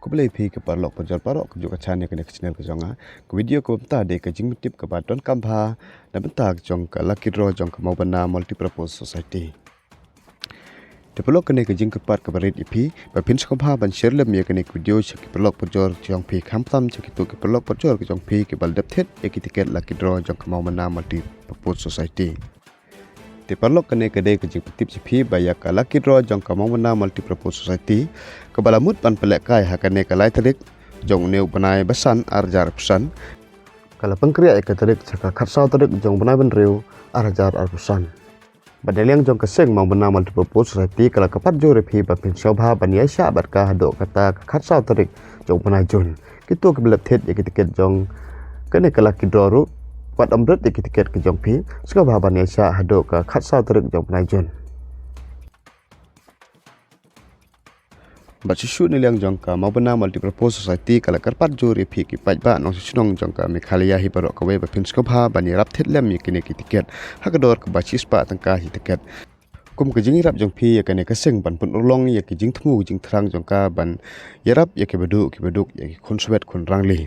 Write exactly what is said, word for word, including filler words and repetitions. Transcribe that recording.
Khublei phi ki paralok parajor baroh kiba ju kyrshan ïa kane ka channel ka jong nga. Ka video kaba mynta dei ka jingpyntip kaba donkam bha na bynta jong ka lucky draw jong ka Maubana Multipurpose Society. Te paralok, kane ka jingkyrpad kaba rit ïa phi ba phin sngewbha ban share lem ïa kane ka video sha ki paralok parajor jong phi, khamtam sha kito ki paralok parajor ka jong phi kiba la dep thied ïa ki tiket lucky draw jong ka Maubana Multipurpose Society. Te paralok, kane ka dei ka jingpyntip sha phi ba ïa ka lucky draw jong ka Maubana Multipurpose Society kaba la mut ban pynlehkai ha kane ka lai tarik jong une u bnai ba san, ar hajar arphew san, ka la pynkhreh ïa ka tarik sha ka khatsaw tarik jong u bnai ba hynriew, ar hajar arphew san. Bad na liang jong ka seng Maubana Multipurpose Society ka la kyrpad jur ïa phi ba phin sngewbha ban ïaishah bad ka haduh kata ka khatsaw tarik jong u bnai Jun. Kito kiba la dep thied ïa ki tiket jong kane ka lucky draw ruh, wat ym bret ïa ki tiket ka jong phi, sngewbha ban ïaishah haduh ka khatsaw tarik jong u bnai Jun. Bad shuh shuh na liang jong ka Maubana Multipurpose Society ka la kyrpad jur ïa phi ki paidbah nongshong shnong jong ka Meghalaya hi baroh kawei ba phin sngewbha ban ïarap thied lem ïa kine ki tiket ha ka dor kaba shispah tyngka shi tiket. Kum ka jingïarap jong phi ïa kane ka seng ban pynurlong ïa ki jingthmu jingthrang jong ka ban ïarap ïa kiba duh kiba duk, ïa ki khun swet khun rangli.